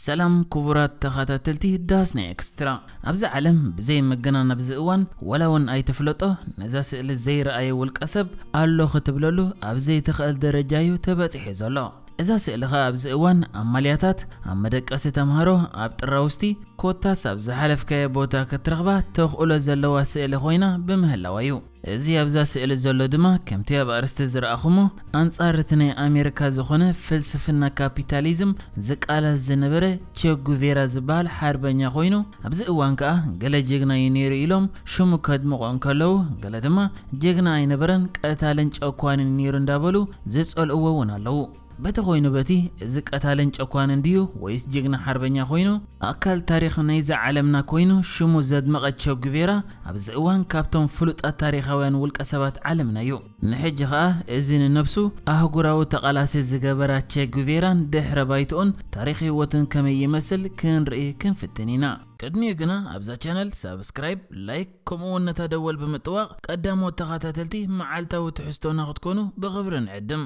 ሰላም ክቡራት ተኸታተልቲ ዳስና ኤክስትራ። ኣብዚ ዓለም ብዘይ መገናን ኣብዚ እዋን ዋላ እውን ኣይትፍለጦ ነዛ ስእሊ ዘይረኣየ ውልቀ ሰብ ኣሎ ክትብለሉ ኣብ ዘይትኽእል ደረጃ እዩ ተበጺሑ ዘሎ። እዛ ስእሊ ኸኣ ኣብዚ እዋን ኣብ ማልያታት፣ ኣብ መደቀሲ ተምሃሮ፣ ኣብ ጥራውስቲ፣ ኮታስ ኣብ ዝሓለፍካዮ ቦታ ክትረኽባ ተኽእሎ ዘለዋ ስእሊ ኮይና ብምህላዋ እዩ። እዚ ኣብዛ ስእሊ ዘሎ ድማ ከምቲ ኣብ ኣርእስቲ ዝረኣኹሞ ኣንጻር እቲ ናይ ኣሜሪካ ዝኾነ ፍልስፍና ካፒታሊዝም ዝቃለስ ዝነበረ ቸ ጉቬራ ዝበሃል ሓርበኛ ኮይኑ ኣብዚ እዋን ከኣ ገለ ጀግና እዩ ነይሩ ኢሎም ሽሙ ከድምቑ እንከለዉ ገለ ድማ ጀግና ኣይነበረን ቀታልን ጨኳንን ነይሩ እንዳበሉ ዝጸልእዎ እውን ኣለዉ። በቲ ኮይኑ በቲ እዚ ቀታልን ጨኳንን ድዩ ወይስ ጅግና ሓርበኛ ኮይኑ ኣካል ታሪኽ ናይዛ ዓለምና ኮይኑ ሽሙ ዘድመቐ ቸ ጉቬራ ኣብዚ እዋን ካብቶም ፍሉጣት ታሪኻውያን ውልቀ ሰባት ዓለምና እዩ። ንሕጂ ኸኣ እዚ ንነብሱ ኣህጉራዊ ተቓላሲ ዝገበራ ቸ ጉቬራን ድሕረ ባይትኡን ታሪኽ ህይወቱን ከመይ ይመስል ክንርኢ ክንፍትን ኢና። ቅድሚኡ ግና ኣብዛ ቻነል ሳብስክራይብ፣ ላይክ ከምኡ እውን ነታ ደወል ብምጥዋቕ ቀዳሞት ተኸታተልቲ መዓልታዊ ትሕዝቶና ክትኮኑ ብኽብሪ ንዕድም።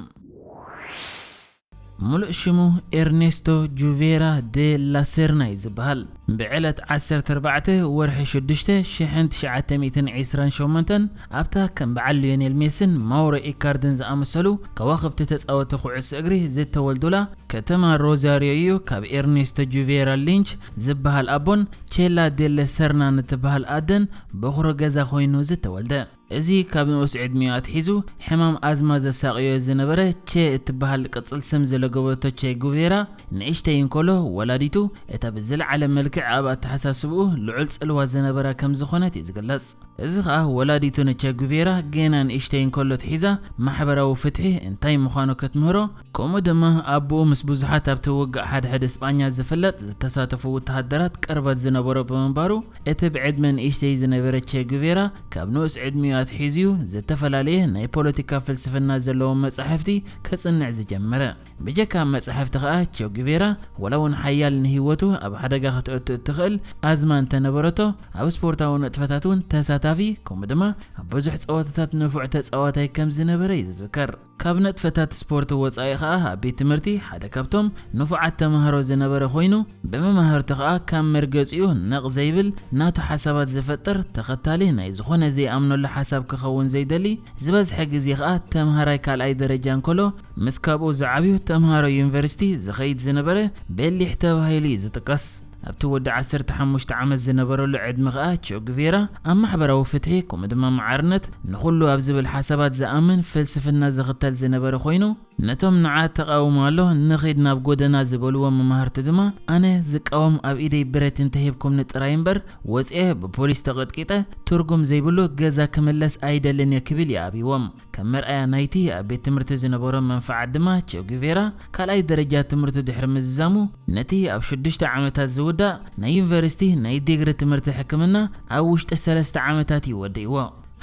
ሙሉእ ሽሙ ኤርኔስቶ ጁቬራ ደ ላሴርና እዩ ዝበሃል። ብዕለት ዓሰርተ ኣርባዕተ ወርሒ ሽዱሽተ ሽሕን ትሽዓተ ሚእትን ዕስራን ሸሞንተን ኣብታ ከም በዓል ሊዮኔል ሜስን ማውሮ ኢካርድን ዝኣመሰሉ ከዋኽብቲ ተጻወቲ ኩዕሶ እግሪ ዝተወልዱላ ከተማ ሮዛሪዮ እዩ ካብ ኤርኔስቶ ጁቬራ ሊንች ዝበሃል ኣቦን ቼላ ዴለ ሰርና ንትበሃል ኣደን በኹሪ ገዛ ኮይኑ ዝተወልደ። እዚ ካብ ንኡስ ዕድሚኡ ኣትሒዙ ሕማም ኣዝማ ዘሳቕዮ ዝነበረ ቼ እትበሃል ቅጽል ስም ዝለገበቶ ቼ ጉቬራ ንእሽተይ እንከሎ ወላዲቱ እታ ብዝለዓለ መልክዕ ኣብ ኣተሓሳስብኡ ልዑል ጽልዋ ዝነበራ ከም ዝኾነት እዩ ዝግለጽ። እዚ ኸኣ ወላዲቱ ንቼ ጉቬራ ገና ንእሽተይ እንከሎ ትሒዛ ማሕበራዊ ፍትሒ እንታይ ምዃኑ ክትምህሮ፣ ከምኡ ድማ ኣቦኡ ምስ ብዙሓት ኣብቲ ውግእ ሓድሕድ እስጳኛ ዝፍለጥ ዝተሳተፉ ወተሃደራት ቅርበት ዝነበሮ ብምንባሩ፣ እቲ ብዕድመ ንእሽተይ ዝነበረ ቼ ጉቬራ ካብ ንኡስ ዕድሚኡ ኣትሒዙ ዝተፈላለየ ናይ ፖለቲካ ፍልስፍና ዘለዎም መጻሕፍቲ ከጽንዕ ዝጀመረ። ብጀካ መጻሕፍቲ ኸኣ ቼ ጉቬራ ዋላ እውን ሓያል ንህይወቱ ኣብ ሓደጋ ከተእቱ እትኽእል ኣዝማ እንተነበረቶ ኣብ ስፖርታዊ ንጥፈታት እውን ተሳታፊ ከምኡ ድማ ኣብ ብዙሕ ጸወታታት ንፉዕ ተጻዋታይ ከም ዝነበረ እዩ ዝዝከር። ካብ ንጥፈታት ስፖርት ወጻኢ ኸኣ ኣብ ቤት ትምህርቲ ሓደ ካብቶም ንፉዓት ተምሃሮ ዝነበረ ኮይኑ ብመማህርቱ ኸኣ ካብ መርገጺኡ ነቕ ዘይብል ናቱ ሓሳባት ዝፈጥር ተኸታሊ ናይ ዝኾነ ዘይኣምነሉ ሓሳብ ክኸውን ዘይደሊ ዝበዝሐ ግዜ ኸኣ ተምሃራይ ካልኣይ ደረጃ እንከሎ ምስ ካብኡ ዝዓብዩ ተምሃሮ ዩኒቨርሲቲ ዝኸይድ ዝነበረ በሊሕ ተባሂሉ እዩ ዝጥቀስ። ኣብቲ ወዲ ዓሰርተ ሓሙሽተ ዓመት ዝነበረሉ ዕድመ ኸኣ ቸ ጉቬራ ኣብ ማሕበራዊ ፍትሒ ከምኡ ድማ መዓርነት ንኹሉ ኣብ ዝብል ሓሳባት ዝኣምን ፍልስፍና ዝኽተል ዝነበረ ኮይኑ ነቶም ንዓ ተቓውሞ ኣሎ ንኺድ ናብ ጎደና ዝበልዎ መማህርቱ ድማ ኣነ ዝቃወም ኣብ ኢደይ ብረት እንተሂብኩምኒ ጥራይ እምበር ወፅኤ ብፖሊስ ተቐጥቂጠ ትርጉም ዘይብሉ ገዛ ክምለስ ኣይደልን እየ ክብል ይኣብይዎም። ከም መርኣያ ናይቲ ኣብ ቤት ትምህርቲ ዝነበሮ መንፍዓት ድማ ቸ ጉቬራ ካልኣይ ደረጃ ትምህርቱ ድሕሪ ምዝዛሙ ነቲ ኣብ ሽዱሽተ ዓመታት ዝውዳእ ናይ ዩኒቨርሲቲ ናይ ዲግሪ ትምህርቲ ሕክምና ኣብ ውሽጢ ሰለስተ ዓመታት እዩ ወዲእዎ።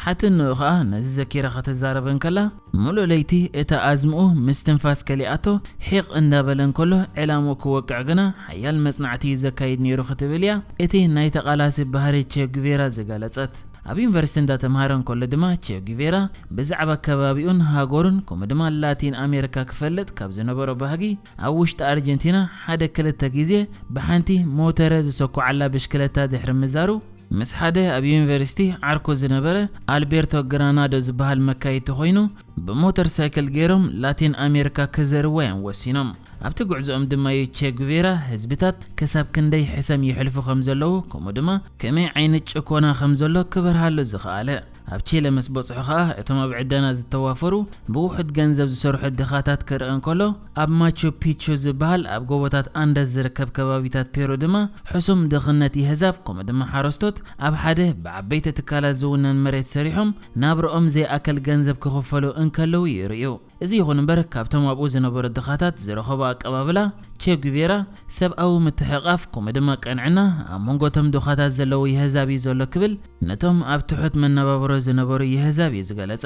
ሓትንኡ ኸኣ ነዚ ዘኪራ ከተዛረብ እንከላ፣ ምሉእ ለይቲ እታ ኣዝምኡ ምስትንፋስ ከሊኣቶ ሒቕ እንዳበለ እንከሎ ዕላምኡ ክወቅዕ ግና ሓያል መጽናዕቲ እዩ ዘካይድ ነይሩ ክትብል እያ እቲ ናይ ተቓላሲ ባህሪ ቸ ጉቬራ ዝገለጸት። ኣብ ዩኒቨርሲቲ እንዳተምሃረ እንከሎ ድማ ቸ ጉቬራ ብዛዕባ ከባቢኡን ሃገሩን ከምኡ ድማ ላቲን ኣሜሪካ ክፈልጥ ካብ ዝነበሮ ባህጊ ኣብ ውሽጢ ኣርጀንቲና ሓደ ክልተ ግዜ ብሓንቲ ሞተረ ዝሰኩዓላ ብሽክለታ ድሕሪ ምዛሩ ምስ ሓደ ኣብ ዩኒቨርሲቲ ዓርኩ ዝነበረ ኣልቤርቶ ግራናዶ ዝበሃል መካይድቲ ኮይኑ ብሞተር ሳይክል ገይሮም ላቲን ኣሜሪካ ክዘርዎ እዮም ወሲኖም። ኣብቲ ጉዕዞኦም ድማ እዩ ቼ ጉቬራ ህዝብታት ክሳብ ክንደይ ሕሰም ይሕልፉ ከም ዘለዉ ከምኡ ድማ ከመይ ዓይነት ጭኮና ከም ዘሎ ክበርሃሉ ዝኸኣለ። ኣብ ቺለ ምስ በጽሑ ኸኣ እቶም ኣብ ዕደና ዝተዋፈሩ ብውሑድ ገንዘብ ዝሰርሑ ድኻታት ክርኢ እንከሎ ኣብ ማቹ ፒቹ ዝበሃል ኣብ ጎቦታት ኣንደስ ዝርከብ ከባቢታት ፔሩ ድማ ሕሱም ድኽነት የህዛብ ከምኡ ድማ ሓረስቶት ኣብ ሓደ ብዓበይቲ ትካላት ዝውነን መሬት ሰሪሖም ናብርኦም ዘይኣከል ገንዘብ ክኽፈሉ እንከለዉ ይርእዩ። እዚ ይኹን እምበር ካብቶም ኣብኡ ዝነበሩ ድኻታት ዝረኸቦ ኣቀባብላ ቼ ጉቬራ ሰብኣዊ ምትሕቓፍ ከምኡ ድማ ቅንዕና ኣብ መንጎ እቶም ድኻታት ዘለዉ የህዛብ እዩ ዘሎ ክብል ነቶም ኣብ ትሑት መነባብሮ ዝነበሩ የህዛብ እዩ ዝገለጸ።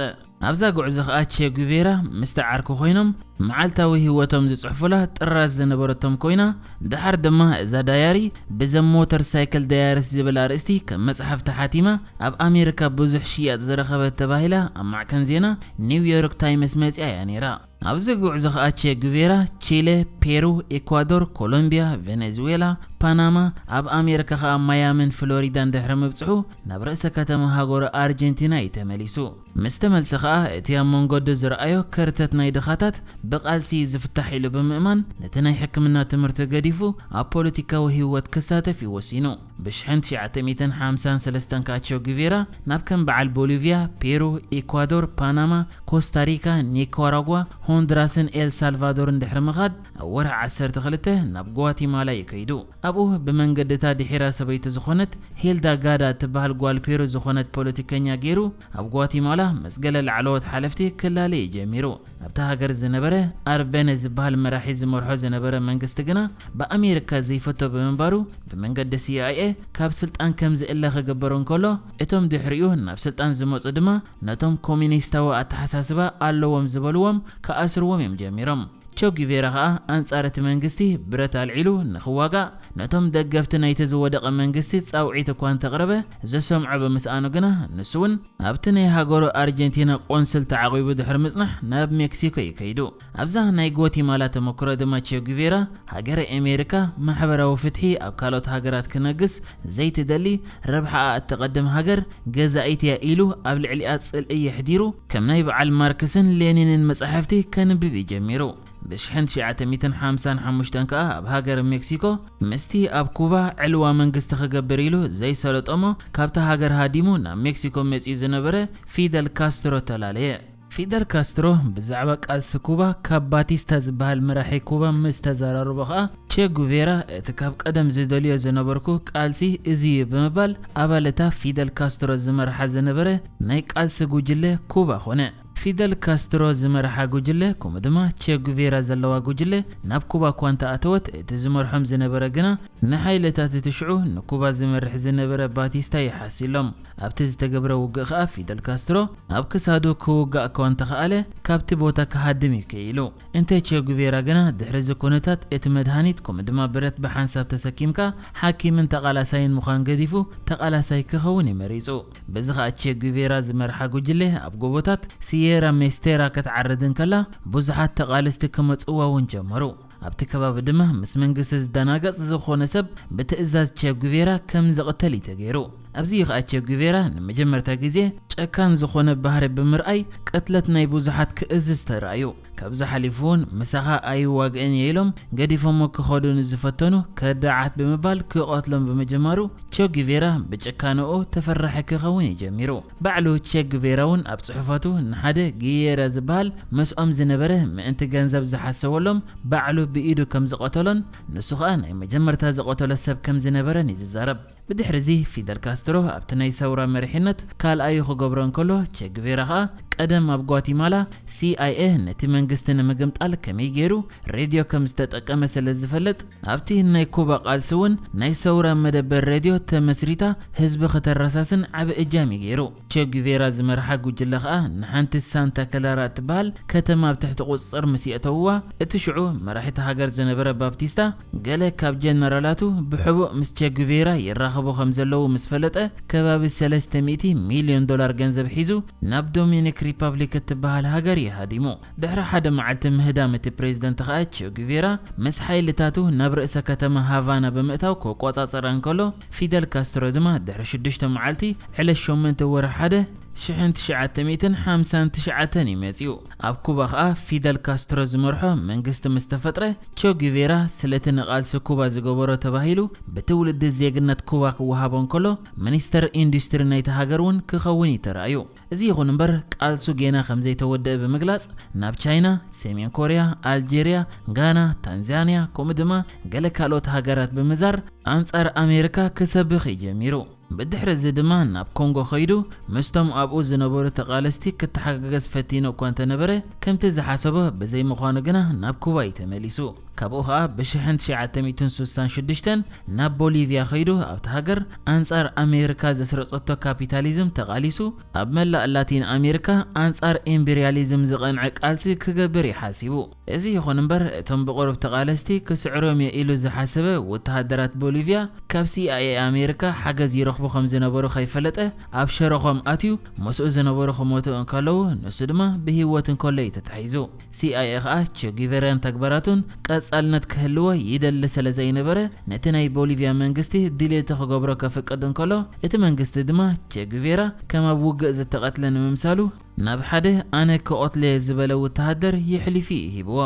ኣብዛ ጉዕዞ ኸኣ ቼ ጉቬራ ምስቲ ዓርኩ ኮይኖም መዓልታዊ ህይወቶም ዝጽሕፉላ ጥራዝ ዝነበረቶም ኮይና፣ ደሓር ድማ እዛ ዳያሪ ብዘም ሞተር ሳይክል ዳያሪስ ዝብል ኣርእስቲ ከም መጽሓፍ ተሓቲማ ኣብ ኣሜሪካ ብዙሕ ሽያጥ ዝረኸበት ተባሂላ ኣብ ማዕከን ዜና ኒውዮርክ ታይምስ መጺኣ እያ ነይራ። ኣብዚ ጉዕዞ ኸኣ ቼ ጉቬራ ቺለ፣ ፔሩ፣ ኤኳዶር፣ ኮሎምቢያ፣ ቬኔዙዌላ፣ ፓናማ፣ ኣብ ኣሜሪካ ኸኣ ማያምን ፍሎሪዳን ድሕሪ ምብጽሑ ናብ ርእሰ ከተማ ሃገሩ ኣርጀንቲና እዩ ተመሊሱ። ምስ ተመልሰ ኸኣ እቲ ኣብ መንገዱ ዝረኣዮ ከርተት ናይ ድኻታት ብቓልሲ እዩ ዝፍታሕ ኢሉ ብምእማን ነቲ ናይ ሕክምና ትምህርቲ ገዲፉ ኣብ ፖለቲካዊ ህይወት ክሳተፍ እዩ ወሲኑ። ብሽሕን ትሽዓተ ሚእትን ሓምሳን ሰለስተን ከኣ ቼ ጉቬራ ናብ ከም በዓል ቦሊቪያ፣ ፔሩ፣ ኢኳዶር፣ ፓናማ፣ ኮስታሪካ፣ ኒካራጓ፣ ሆንድራስን ኤል ሳልቫዶርን ድሕሪ ምኻድ ኣብ ወርሒ ዓሰርተ ክልተ ናብ ጓቲማላ እዩ ከይዱ። ኣብኡ ብመንገድታ ድሒራ ሰበይቲ ዝኾነት ሂልዳ ጋዳ እትበሃል ጓል ፔሩ ዝኾነት ፖለቲከኛ ገይሩ ኣብ ጓቲማላ ምስ ገለ ላዕለዎት ሓለፍቲ ክላለ እዩ ጀሚሩ። ኣብታ ሃገር ዝነበረ ኣርበነ ዝበሃል መራሒ ዝመርሖ ዝነበረ መንግስቲ ግና ብኣሜሪካ ዘይፈቶ ብምንባሩ ብመንገዲ ሲ ኣይ ኤ ካብ ስልጣን ከም ዝእለ ክግበር እንከሎ፣ እቶም ድሕሪኡ ናብ ስልጣን ዝመጹ ድማ ነቶም ኮሚኒስታዊ ኣተሓሳስባ ኣለዎም ዝበልዎም ክኣስርዎም እዮም ጀሚሮም። ቸ ጉቬራ ኸኣ ኣንጻር እቲ መንግስቲ ብረት ኣልዒሉ ንኽዋጋእ ነቶም ደገፍቲ ናይቲ ዝወደቐ መንግስቲ ጻውዒት እኳ እንተቕረበ ዘሰምዖ ብምስኣኑ ግና ንሱ እውን ኣብቲ ናይ ሃገሩ ኣርጀንቲና ቆንስል ተዓቒቡ ድሕሪ ምጽናሕ ናብ ሜክሲኮ እዩ ከይዱ። ኣብዛ ናይ ጓቲማላ ተመክሮ ድማ ቼ ጉቬራ ሃገረ ኣሜሪካ ማሕበራዊ ፍትሒ ኣብ ካልኦት ሃገራት ክነግስ ዘይትደሊ፣ ረብሓኣ እተቐድም ሃገር ገዛኢት እያ ኢሉ ኣብ ልዕሊኣ ጽልኢ የሕዲሩ ከም ናይ በዓል ማርክስን ሌኒንን መጻሕፍቲ ከንብብ እዩ ጀሚሩ። ብሽሕን ትሽዓተ ሚእትን ሓምሳን ሓሙሽተን ከኣ ኣብ ሃገር ሜክሲኮ ምስቲ ኣብ ኩባ ዕልዋ መንግስቲ ክገብር ኢሉ ዘይሰለጦሞ ካብታ ሃገር ሃዲሙ ናብ ሜክሲኮ መጺኡ ዝነበረ ፊደል ካስትሮ ተላለየ። ፊደል ካስትሮ ብዛዕባ ቃልሲ ኩባ ካብ ባቲስታ ዝበሃል መራሒ ኩባ ምስ ተዘራረቦ ከኣ ቼ ጉቬራ እቲ ካብ ቀደም ዝደልዮ ዝነበርኩ ቃልሲ እዚ እዩ ብምባል ኣባል እታ ፊደል ካስትሮ ዝመርሓ ዝነበረ ናይ ቃልሲ ጉጅለ ኩባ ኾነ። ፊደል ካስትሮ ዝመርሓ ጉጅለ ከምኡ ድማ ቼ ጉቬራ ዘለዋ ጉጅለ ናብ ኩባ እኳ እንተኣተወት እቲ ዝመርሖም ዝነበረ ግና ንሓይልታት እቲ ሽዑ ንኩባ ዝመርሕ ዝነበረ ባቲስታ ይሓሲሎም። ኣብቲ ዝተገብረ ውግእ ከኣ ፊደል ካስትሮ ኣብ ክሳዱ ክውጋእ እኳ እንተኸኣለ ካብቲ ቦታ ክሃድም እዩ ክኢሉ። እንተ ቼ ጉቬራ ግና ድሕሪ እዚ ኩነታት እቲ መድሃኒት ከምኡ ድማ ብረት ብሓንሳብ ተሰኪምካ ሓኪምን ተቓላሳይን ምዃን ገዲፉ ተቓላሳይ ክኸውን እዩ መሪጹ። በዚ ኸኣ ቼ ጉቬራ ዝመርሓ ጉጅለ ኣብ ጎቦታት ሲየራ ሜስቴራ ክትዓርድ እንከላ ብዙሓት ተቓለስቲ ክመጽዋ እውን ጀመሩ። ኣብቲ ከባቢ ድማ ምስ መንግስቲ ዝደናገጽ ዝኾነ ሰብ ብትእዛዝ ቼ ጉቬራ ከም ዝቕተል እዩ ተገይሩ። ኣብዚ እዩ ኸኣ ቼ ጉቬራ ንመጀመርታ ግዜ ጨካን ዝኾነ ባህሪ ብምርኣይ ቅትለት ናይ ብዙሓት ክእዝዝ ተራእዩ። ካብዚ ሓሊፉ እውን ምሳኻ ኣይዋግእን እየ ኢሎም ገዲፎሞ ክኸዱ ንዝፈተኑ ከዳዓት ብምባል ክቐትሎም ብምጅማሩ ቼ ጉቬራ ብጭካንኡ ተፈራሒ ክኸውን እዩ ጀሚሩ። ባዕሉ ቼ ጉቬራ እውን ኣብ ጽሑፋቱ ንሓደ ጊየራ ዝበሃል ምስኦም ዝነበረ ምእንቲ ገንዘብ ዝሓሰበሎም ባዕሉ ብኢዱ ከም ዝቐተሎን ንሱ ኸኣ ናይ መጀመርታ ዝቐተሎ ሰብ ከም ዝነበረን እዩ ዝዛረብ። ብድሕሪ እዚ ፊደል ካስትሮ ኣብቲ ናይ ሰውራ መሪሕነት ካልኣዩ ክገብሮ እንከሎ ቼ ጉቬራ ኸኣ ቀደም ኣብ ጓቲማላ ሲ ኣይ ኤ ነቲ መንግስቲ ንምግምጣል ከመይ ገይሩ ሬድዮ ከም ዝተጠቀመ ስለ ዝፈልጥ ኣብቲ ናይ ኩባ ቃልሲ እውን ናይ ሰውራ መደበር ሬድዮ ተመስሪታ ህዝቢ ክተረሳስን ዓቢ እጃም እዩ ገይሩ። ቼ ጉቬራ ዝመርሓ ጉጅለ ኸኣ ንሓንቲ ሳንታ ክላራ እትበሃል ከተማ ኣብ ትሕቲ ቁጽጽር ምስ የእተውዋ እቲ ሽዑ መራሒቲ ሃገር ዝነበረ ባፕቲስታ ገለ ካብ ጀነራላቱ ብሕቡእ ምስ ቼ ጉቬራ ይራኸቡ ከም ዘለዉ ምስ ፈለጠ ከባቢ ሰለስተ ሚእቲ ሚልዮን ዶላር ገንዘብ ሒዙ ናብ ዶሚኒክ ሪፐብሊክ እትበሃል ሃገር እዩ ሃዲሙ። ድሕሪ ሓደ መዓልቲ ምህዳም እቲ ፕሬዝደንት ኸኣ ቼ ጉቬራ ምስ ሓይልታቱ ናብ ርእሰ ከተማ ሃቫና ብምእታው ክቆጻጸራ እንከሎ ፊደል ካስትሮ ድማ ድሕሪ ሽዱሽተ መዓልቲ ዕለት ሸሞንተ ወርሒ ሓደ ሽሕን ትሽዓተ ሚእትን ሓምሳን ትሽዓተን እዩ መጺኡ። ኣብ ኩባ ኸኣ ፊደል ካስትሮ ዝመርሖ መንግስቲ ምስ ተፈጥረ ቼ ጉቬራ ስለቲ ንቓልሲ ኩባ ዝገበሮ ተባሂሉ ብትውልዲ ዜግነት ኩባ ክወሃቦ እንከሎ ሚኒስተር ኢንዱስትሪ ናይቲ ሃገር እውን ክኸውን እዩ ተራእዩ። እዚ ይኹን እምበር ቃልሱ ጌና ከም ዘይተወደአ ብምግላጽ ናብ ቻይና፣ ሰሜን ኮርያ፣ ኣልጄርያ፣ ጋና፣ ታንዛንያ ከምኡ ድማ ገለ ካልኦት ሃገራት ብምዛር ኣንጻር ኣሜሪካ ክሰብኽ እዩ ጀሚሩ። ብድሕሪ እዚ ድማ ናብ ኮንጎ ኸይዱ ምስቶም ኣብኡ ዝነበሩ ተቓለስቲ ክተሓጋገዝ ፈቲኑ እኳ እንተነበረ፣ ከምቲ ዝሓሰቦ ብዘይምዃኑ ግና ናብ ኩባ እዩ ተመሊሱ። ካብኡ ኸኣ ብሽሕን ትሽዓተ ሚእትን ስሳን ሽዱሽተን ናብ ቦሊቪያ ኸይዱ ኣብቲ ሃገር ኣንጻር ኣሜሪካ ዘስረጸቶ ካፒታሊዝም ተቓሊሱ፣ ኣብ መላእ ላቲን ኣሜሪካ ኣንጻር ኢምፔርያሊዝም ዝቐንዐ ቃልሲ ክገብር እዩ ሓሲቡ። እዚ ይኹን እምበር፣ እቶም ብቑሩብ ተቓለስቲ ክስዕሮም እየ ኢሉ ዝሓሰበ ወተሃደራት ቦሊቪያ ካብ ሲኣይኤ ኣሜሪካ ሓገዝ ይረኽቡ ከም ዝነበሩ ከይፈለጠ ኣብ ሸረኾም ኣትዩ፣ ምስኡ ዝነበሩ ክሞቱ እንከለዉ ንሱ ድማ ብህይወት እንከሎ እዩ ተታሒዙ። ሲኣይኤ ኸኣ ቸ ጉቬራን ተግባራቱን ቀጻልነት ክህልዎ ይደሊ ስለ ዘይነበረ፣ ነቲ ናይ ቦሊቪያ መንግስቲ ድሌቱ ክገብሮ ከፍቅድ እንከሎ፣ እቲ መንግስቲ ድማ ቸ ጉቬራ ከም ኣብ ውግእ ዝተቐትለ ንምምሳሉ ናብ ሓደ ኣነ ክቐትሎ እየ ዝበለ ወተሃደር የሕሊፉ እዩ ሂብዎ።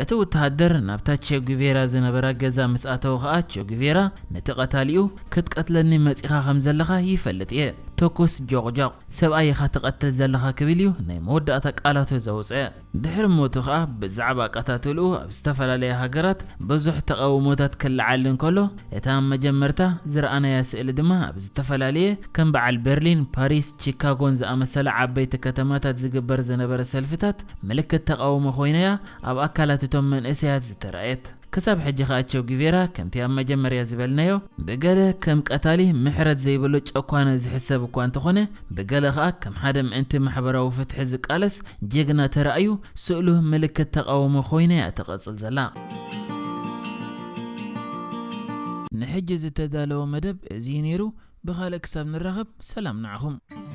እቲ ወተሃደር ናብታ ቸ ጉቬራ ዝነበራ ገዛ ምስ ኣተወ ኸኣ ቸ ጉቬራ ነቲ ቀታሊኡ ክትቀትለኒ መጺኻ ከም ዘለኻ ይፈልጥ እየ፣ ተኩስ ጆቕጃቕ፣ ሰብኣይ ኢኻ ትቐትል ዘለኻ ክብል እዩ ናይ መወዳእታ ቃላቱ ዘውፅአ። ድሕሪ ሞቱ ኸኣ ብዛዕባ ኣቀታትልኡ ኣብ ዝተፈላለያ ሃገራት ብዙሕ ተቓውሞታት ክለዓል እንከሎ፣ እታ ኣብ መጀመርታ ዝረኣናያ ስእሊ ድማ ኣብ ዝተፈላለየ ከም በዓል በርሊን፣ ፓሪስ፣ ቺካጎን ዝኣመሰላ ዓበይቲ ከተማታት ዝግበር ዝነበረ ሰልፍታት ምልክት ተቓውሞ ኮይናያ ኣብ ኣካላት እቶም መንእሰያት ዝተራእየት። ክሳብ ሕጂ ኸኣ ቸ ጉቬራ ከምቲ ኣብ መጀመርያ ዝበልናዮ ብገለ ከም ቀታሊ ምሕረት ዘይብሉ ጨኳነ ዝሕሰብ እኳ እንተኾነ፣ ብገለ ኸኣ ከም ሓደ ምእንቲ ማሕበራዊ ፍትሒ ዝቃለስ ጅግና ተራእዩ ስእሉ ምልክት ተቓውሞ ኮይና እያ ትቐጽል ዘላ። ንሕጂ ዝተዳለወ መደብ እዚ እዩ ነይሩ። ብኻልእ ክሳብ ንራኸብ ሰላም ንዓኹም።